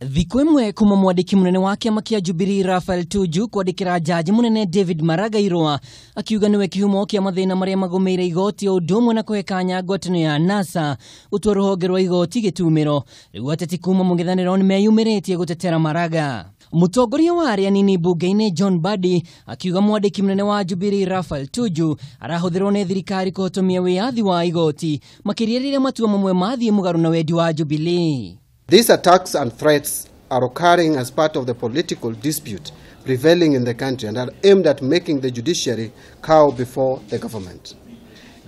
Thikũ ĩmwe kuma mwandĩki mũnene wa kĩama kĩa Jubilee Raphael Tuju kwandĩkĩra jaji mũnene David Maraga irũa akiuga nĩwe kĩhumo kĩa mathĩna marĩa magũmĩire igoti o ũndũ ũmwe na kũhe kanya ngwatanĩro ya NASA gũtua rũhonge rwa igoti gĩtumĩro. Rĩu ateti kuma mũng'ethanĩro nĩmeyumĩrĩtie gũtetera Maraga. Mũtongoria wa arĩa anini mbunge-inĩ John Mbadi akiuga mwandĩki mũnene wa Jubilee Raphael Tuju arahũthĩrwo nĩ thirikari kũhotomia wĩyathi wa igoti makĩria rĩrĩa matua mamwe mathiĩ mũgarũ na wendi wa Jubilee. These attacks and threats are occurring as part of the political dispute prevailing in the country and are aimed at making the judiciary cow before the government.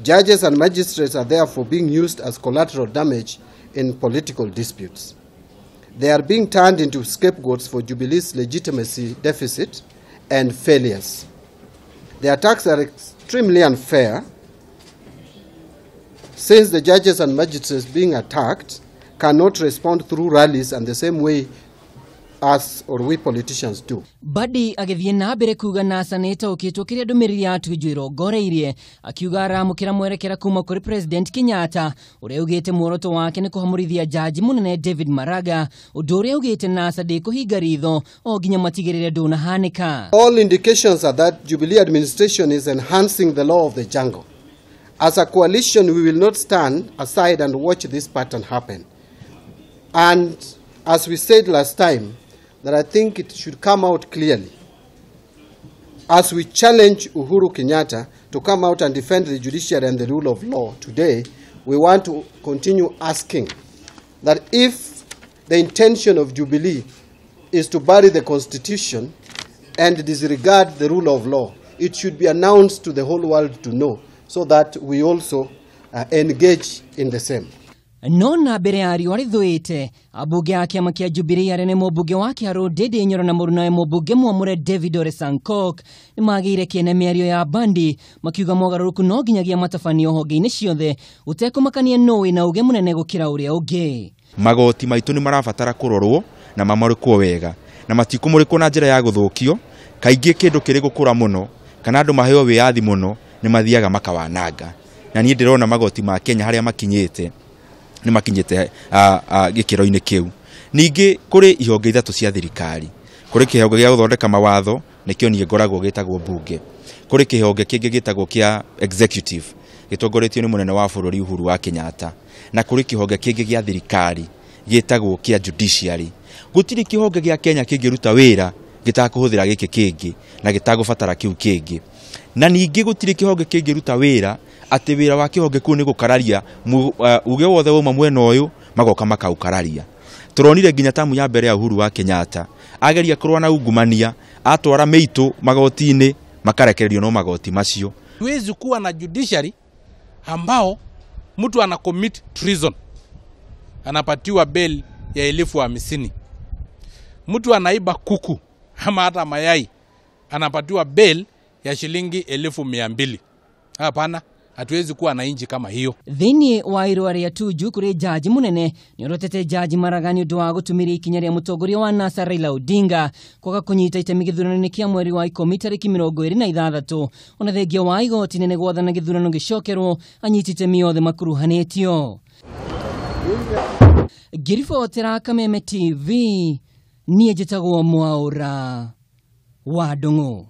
Judges and magistrates are therefore being used as collateral damage in political disputes. They are being turned into scapegoats for Jubilee's legitimacy deficit and failures. The attacks are extremely unfair since the judges and magistrates being attacked cannot respond through rallies and the same way us or we politicians do. Mbadi agĩthiĩ na mbere kuga NASA nĩ ĩtaũkĩtwo kĩrĩa ndũmĩrĩri ya Tuju ĩrongoreirie, akiuga aramũkĩra mwerekera kuma kũrĩ President Kenyatta ũrĩa augĩte muoroto wake nĩ kũhamũrithia jaji mũnene David Maraga, ũndũ ũrĩa augĩte NASA ndĩkũhinga ritho o nginya matigĩrĩre ndũnahanĩka. All indications are that Jubilee administration is enhancing the law of the jungle. As a coalition, we will not stand aside and watch this pattern happen. And as we said last time, that I think it should come out clearly. As we challenge Uhuru Kenyatta to come out and defend the judiciary and the rule of law today, we want to continue asking that if the intention of Jubilee is to bury the constitution and disregard the rule of law, it should be announced to the whole world to know so that we also engage in the same. No na mbere ya riũa rĩthũĩte, ambunge a kĩama kĩa Jubilee arĩa nĩ mũmbunge wa Kĩharũ Ndindi Nyoro na mũrunawe mũmbunge mwamũre David Ole Sankok nĩmagĩire kĩene mĩario ya Mbadi makiuga mogarũrũku no nginyagia matabanio honge-inĩ ciothe gũtekũmakania nũ wĩna ũgĩ mũnene gũkĩra ũrĩa ũngĩ. Magoti maitũ nĩ marabatara kũrorwo na mamũrĩkwo wega na matikũmũrĩkwo na njĩra ya gũthũkio. Kaingĩ kĩndũ kĩrĩ gũkũra mũno kana andũ maheo wĩyathi mũno nĩ mathiaga makawananga, na niĩ ndĩrona magoti ma Kenya harĩa makinyĩte nĩ makinyĩte gĩkĩro-inĩ kĩu. Ningĩ kũrĩ ihonge ithatũ cia thirikari. Kũrĩ kĩhonge gĩa gũthondeka mawatho nĩkĩo niĩ ngoragwo gĩtagwo mbunge. Kũrĩ kĩhonge kĩngĩ gĩtagwo kĩa executive gĩtongoretio nĩ mũnene wa bũrũri Uhuru wa Kenyatta, na kũrĩ kĩhonge kĩngĩ gĩa thirikari gĩtagwo kĩa judiciary. Gũtirĩ kĩhonge gĩa Kenya kĩngĩruta wĩra gĩtakũhũthĩra gĩkĩ kĩngĩ na gĩtagũbatara kĩu kĩngĩ. Na ningĩ gũtirĩ kĩhonge kĩngĩruta wĩra atĩ wĩra wa kĩhonge kĩu nĩ gũkararia uge wothe wauma mwena ũyũ magoka makaũkararia. Tũronire nginya tamu ya mbere ya Uhuru wa Kenyatta ageria kũrũa na ungumania, atwara mĩitũ magoti-inĩ makarekererio no magoti macio. Huwezi kuwa na judiciary ambao mtu ana commit treason anapatiwa bail ya 50,000. Mtu anaiba kuku ama hata mayai anapatiwa bail ya shilingi 200,000. Hapana, hatuwezi kuwa na inji kama hiyo. Thĩinĩ wa irũa rĩa Tuju kũrĩ jaji mũnene nĩorotete jaji Maraga nĩ ũndũ wa gũtũmĩra ikinya rĩa mũtongoria wa NASA Raila Odinga kwaga kũnyita itemi gĩthurano-inĩ kĩa mweri wa 10 tarĩki 26, ona thengia wa igoti nene gwathana gĩthurano gĩcokerwo anyiti itemi othe makuruhanĩtio. Ngĩribotera Kameme TV, niĩ njĩtagwo Mwaũra wa Ndung'u.